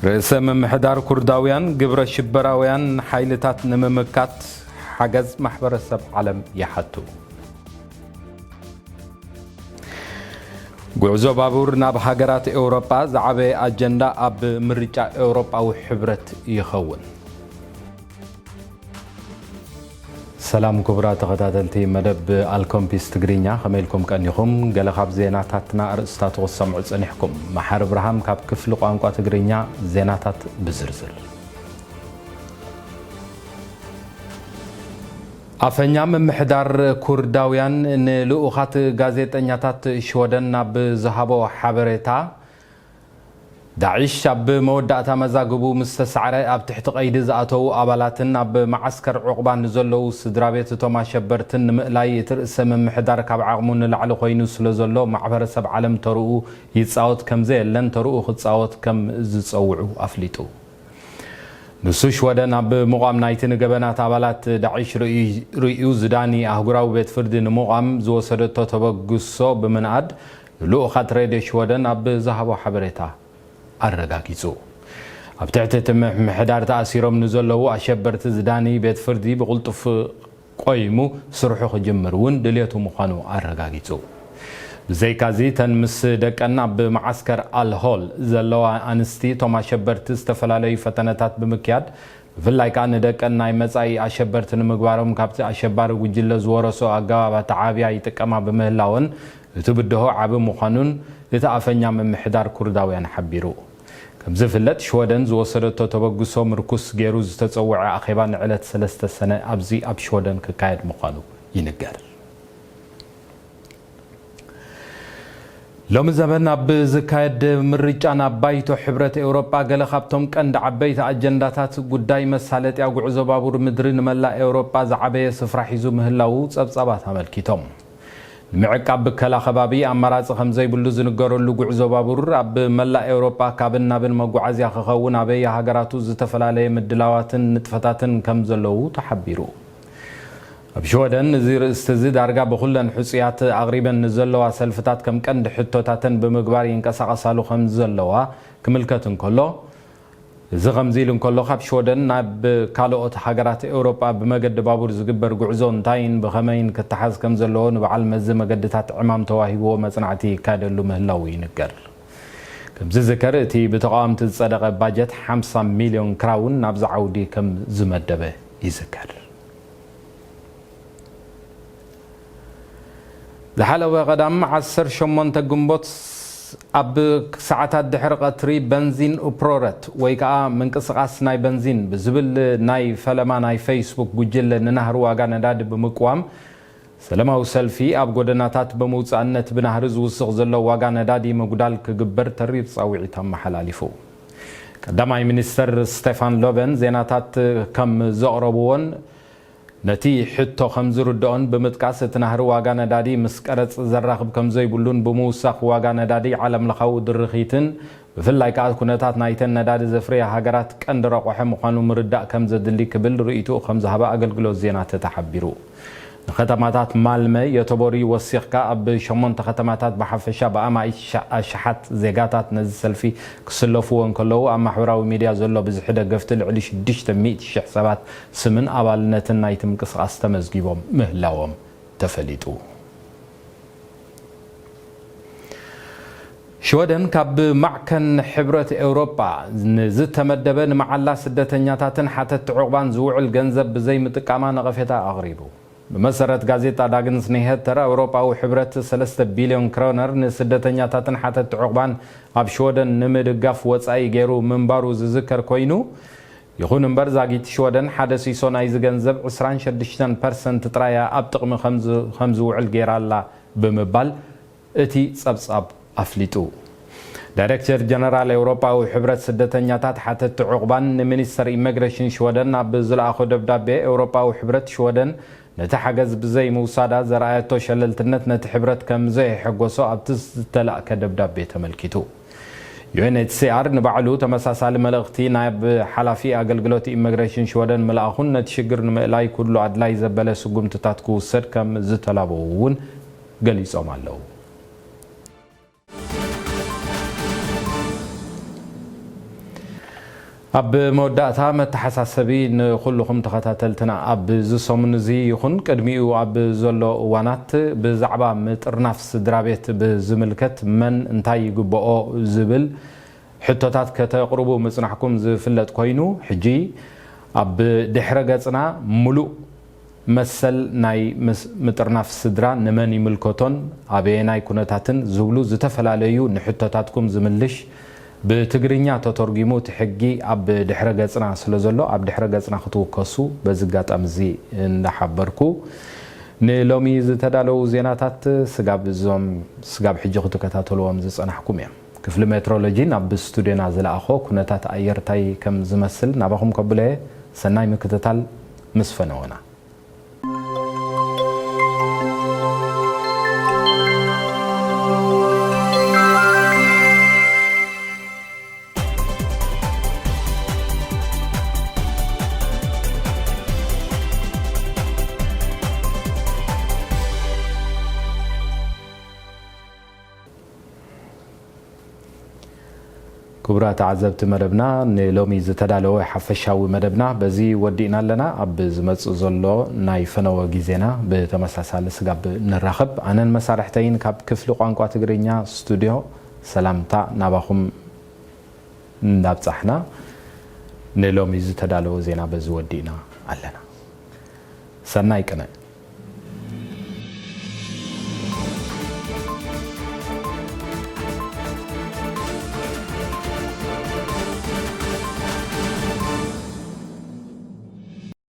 ርእሰ ምምሕዳር ኩርዳውያን ግብረ ሽበራውያን ሓይልታት ንምምካት ሓገዝ ማሕበረሰብ ዓለም ይሓቱ። ጉዕዞ ባቡር ናብ ሃገራት ኤውሮጳ ዝዓበየ ኣጀንዳ ኣብ ምርጫ ኤውሮጳዊ ሕብረት ይኸውን። ሰላም ክቡራት ተኸታተልቲ መደብ ኣልኮምፒስ ትግርኛ፣ ከመይ ኢልኩም ቀኒኹም? ገለ ካብ ዜናታትና ኣርእስታቱ ክትሰምዑ ጸኒሕኩም። መሓሪ ብርሃም ካብ ክፍሊ ቋንቋ ትግርኛ ዜናታት ብዝርዝር። ኣፈኛ ምምሕዳር ኩርዳውያን ንልኡኻት ጋዜጠኛታት ሽወደን ናብ ዝሃቦ ሓበሬታ፣ ዳዒሽ ኣብ መወዳእታ መዛግቡ ምስ ተሳዕረ፣ ኣብ ትሕቲ ቀይዲ ዝኣተዉ ኣባላትን ኣብ መዓስከር ዑቕባ ንዘለዉ ስድራ ቤት እቶም ኣሸበርትን ንምእላይ፣ እቲ ርእሰ ምምሕዳር ካብ ዓቕሙ ንላዕሊ ኮይኑ ስለ ዘሎ፣ ማሕበረሰብ ዓለም ተርኡ ይጻወት ከም ዘየለን ተርኡ ክጻወት ከም ዝጸውዑ ኣፍሊጡ። ንሱ ሽወደን ኣብ ምቋም ናይቲ ንገበናት ኣባላት ዳዒሽ ርእዩ፣ ርእዩ ዝዳኒ ኣህጉራዊ ቤት ፍርዲ ንምቋም ዝወሰደቶ ተበግሶ ብምንኣድ፣ ንልኡኻት ሬድዮ ሽወደን ኣብ ዝሃቦ ሓበሬታ ኣረጋጊጹ። ኣብ ትሕቲ እቲ ምምሕዳር ተኣሲሮም ንዘለዉ ኣሸበርቲ ዝዳኒ ቤት ፍርዲ ብቕልጡፍ ቆይሙ ስርሑ ክጅምር እውን ድልየቱ ምዃኑ ኣረጋጊጹ። ብዘይካዚ፣ እተን ምስ ደቀን ኣብ መዓስከር ኣልሆል ዘለዋ ኣንስቲ፣ እቶም ኣሸበርቲ ዝተፈላለዩ ፈተነታት ብምክያድ፣ ብፍላይ ከኣ ንደቀን ናይ መጻኢ ኣሸበርቲ ንምግባሮም፣ ካብቲ ኣሸባሪ ጉጅለ ዝወረሶ ኣገባብ ኣተዓብያ ይጥቀማ ብምህላወን፣ እቲ ብድሆ ዓቢ ምዃኑን እቲ ኣፈኛ ምምሕዳር ኩርዳውያን ሓቢሩ። ከም ዝፍለጥ፣ ሽወደን ዝወሰደቶ ተበግሶ ምርኩስ ገይሩ ዝተጸውዐ ኣኼባ ንዕለት ሰለስተ ሰነ ኣብዚ ኣብ ሽወደን ክካየድ ምዃኑ ይንገር። ሎሚ ዘበን ኣብ ዝካየድ ምርጫ ናብ ባይቶ ሕብረት ኤውሮጳ፣ ገለ ካብቶም ቀንዲ ዓበይቲ ኣጀንዳታት ጉዳይ መሳለጥያ ጉዕዞ ባቡር ምድሪ ንመላእ ኤውሮጳ ዝዓበየ ስፍራ ሒዙ ምህላዉ ጸብጻባት ኣመልኪቶም። ንምዕቃብ ብከላ ከባቢ ኣማራጺ ከም ዘይብሉ ዝንገረሉ ጉዕዞ ባቡር፣ ኣብ መላእ ኤውሮጳ ካብን ናብን መጓዓዝያ ክኸውን ኣበየ ሃገራቱ ዝተፈላለየ ምድላዋትን ንጥፈታትን ከም ዘለዉ ተሓቢሩ። ኣብ ሽወደን፣ እዚ ርእስቲ እዚ ዳርጋ ብኹለን ሕጹያት ኣቕሪበን ንዘለዋ ሰልፍታት ከም ቀንዲ ሕቶታተን ብምግባር ይንቀሳቐሳሉ ከም ዘለዋ ክምልከት እንከሎ፣ እዚ ከምዚ ኢሉ እንከሎ፣ ካብ ሽወደን ናብ ካልኦት ሃገራት ኤውሮጳ ብመገዲ ባቡር ዝግበር ጉዕዞ እንታይን ብኸመይን ክተሓዝ ከም ዘለዎ ንበዓል መዚ መገድታት ዕማም ተዋሂብዎ መጽናዕቲ ይካየደሉ ምህላዉ ይንገር። ከም ዝዝከር፣ እቲ ብተቓወምቲ ዝጸደቐ ባጀት ሓምሳ ሚልዮን ክራውን ናብዚ ዓውዲ ከም ዝመደበ ይዝከር። ዝሓለፈ ቀዳም ዓሰርተ ሸሞንተ ግንቦት ኣብ ሰዓታት ድሕሪ ቀትሪ በንዚን ኡፕሮረት ወይ ከኣ ምንቅስቓስ ናይ በንዚን ብዝብል ናይ ፈለማ ናይ ፌስቡክ ጉጅለ ንናህሪ ዋጋ ነዳዲ ብምቅዋም ሰላማዊ ሰልፊ ኣብ ጎደናታት ብምውጻእን ነቲ ብናህሪ ዝውስኽ ዘሎ ዋጋ ነዳዲ ምጉዳል ክግበር ተሪር ጻውዒት ኣመሓላሊፉ። ቀዳማይ ሚኒስተር ስቴፋን ሎቨን ዜናታት ከም ዘቕረብዎን ነቲ ሕቶ ከም ዝርድኦን ብምጥቃስ፣ እቲ ናህሪ ዋጋ ነዳዲ ምስ ቀረጽ ዘራኽብ ከም ዘይብሉን ብምውሳኽ ዋጋ ነዳዲ ዓለምለኻዊ ድርኺትን ብፍላይ ከኣ ኩነታት ናይተን ነዳዲ ዘፍርያ ሃገራት ቀንዲ ረቋሒ ምዃኑ ምርዳእ ከም ዘድሊ ክብል ርእይትኡ ከም ዝሃበ ኣገልግሎት ዜና ተተ ሓቢሩ። ንከተማታት ማልመ፣ ዮተቦሪ ወሲኽካ ኣብ ሸሞንተ ከተማታት ብሓፈሻ ብኣማኢት ሻ-፣ ኣሽሓት ዜጋታት ነዚ ሰልፊ ክስለፍዎ እንከለዉ፣ ኣብ ማሕበራዊ ሚድያ ዘሎ ብዝሒ ደገፍቲ ልዕሊ ሽዱሽተ ሚእቲ ሽሕ ሰባት ስምን ኣባልነትን ናይቲ ምንቅስቓስ ተመዝጊቦም ምህላዎም ተፈሊጡ። ሽወደን ካብ ማዕከን ሕብረት ኤውሮጳ ንዝተመደበ ንመዓላ ስደተኛታትን ሓተትቲ ዑቕባን ዝውዕል ገንዘብ ብዘይምጥቃማ ነቐፌታ ኣቕሪቡ። ብመሰረት ጋዜጣ ዳግንስ ኒሄተር፣ ኤውሮጳዊ ሕብረት ሰለስተ ቢልዮን ክሮነር ንስደተኛታትን ሓተትቲ ዑቕባን ኣብ ሽወደን ንምድጋፍ ወጻኢ ገይሩ ምንባሩ ዝዝከር ኮይኑ፣ ይኹን እምበር፣ ዛጊት ሽወደን ሓደ ሲሶ ናይዚ ገንዘብ ዕስራን ሽዱሽተን ፐርሰንት ጥራይ እያ ኣብ ጥቕሚ ከም ዝ-፣ ከም ዝውዕል ገይራ ኣላ ብምባል እቲ ጸብጻብ ኣፍሊጡ። ዳይሬክተር ጀነራል ኤውሮጳዊ ሕብረት ስደተኛታት ሓተትቲ ዑቕባን ንሚኒስተር ኢሚግሬሽን ሽወደን ኣብ ዝለኣኾ ደብዳቤ፣ ኤውሮጳዊ ሕብረት ሽወደን ነቲ ሓገዝ ብዘይ ምውሳዳ ዘርኣየቶ ሸለልትነት ነቲ ሕብረት ከም ዘየሐጎሶ ኣብቲ ዝተላእከ ደብዳቤ ተመልኪቱ። ዩ ኤን ኤች ሲ ኣር ንባዕሉ ተመሳሳሊ መልእኽቲ ናብ ሓላፊ ኣገልግሎት ኢሚግሬሽን ሽወደን ምልኣኹን ነቲ ሽግር ንምእላይ ኩሉ ኣድላይ ዘበለ ስጉምትታት ክውሰድ ከም ዝተላበዉ እውን ገሊጾም ኣለዉ። ኣብ መወዳእታ መተሓሳሰቢ ንኹልኹም ተኸታተልትና፣ ኣብዚ ሰሙን እዚ ይኹን ቅድሚኡ ኣብ ዘሎ እዋናት ብዛዕባ ምጥርናፍ ስድራ ቤት ብዝምልከት መን እንታይ ይግብኦ ዝብል ሕቶታት ከተቕርቡ ምጽናሕኩም ዝፍለጥ ኮይኑ፣ ሕጂ ኣብ ድሕረ ገጽና ምሉእ መሰል ናይ ምስ-፣ ምጥርናፍ ስድራ ንመን ይምልከቶን ኣበየናይ ኩነታትን ዝብሉ ዝተፈላለዩ ንሕቶታትኩም ዝምልሽ ብትግርኛ ተተርጒሙ እቲ ሕጊ ኣብ ድሕረ ገጽና ስለ ዘሎ ኣብ ድሕረ ገጽና ክትውከሱ በዚ ኣጋጣሚ እዚ እንዳሓበርኩ ንሎሚ ዝተዳለዉ ዜናታት ስጋብ እዞም ስጋብ ሕጂ ክትከታተልዎም ዝጸናሕኩም እዮም። ክፍሊ ሜትሮሎጂ ናብ ስቱድዮና ዝለኣኾ ኩነታት ኣየር እንታይ ከም ዝመስል ናባኹም ከብለየ ሰናይ ምክትታል ምስ ፈነወና። ክቡራት ተዓዘብቲ መደብና፣ ንሎሚ ዝተዳለወ ሓፈሻዊ መደብና በዚ ወዲእና ኣለና። ኣብ ዝመጽእ ዘሎ ናይ ፈነወ ግዜና ብተመሳሳሊ ስጋብ ንራኸብ። ኣነን መሳርሕተይን ካብ ክፍሊ ቋንቋ ትግርኛ ስቱድዮ ሰላምታ ናባኹም እንዳብጻሕና፣ ንሎሚ ዝተዳለወ ዜና በዚ ወዲእና ኣለና። ሰናይ ቅነ።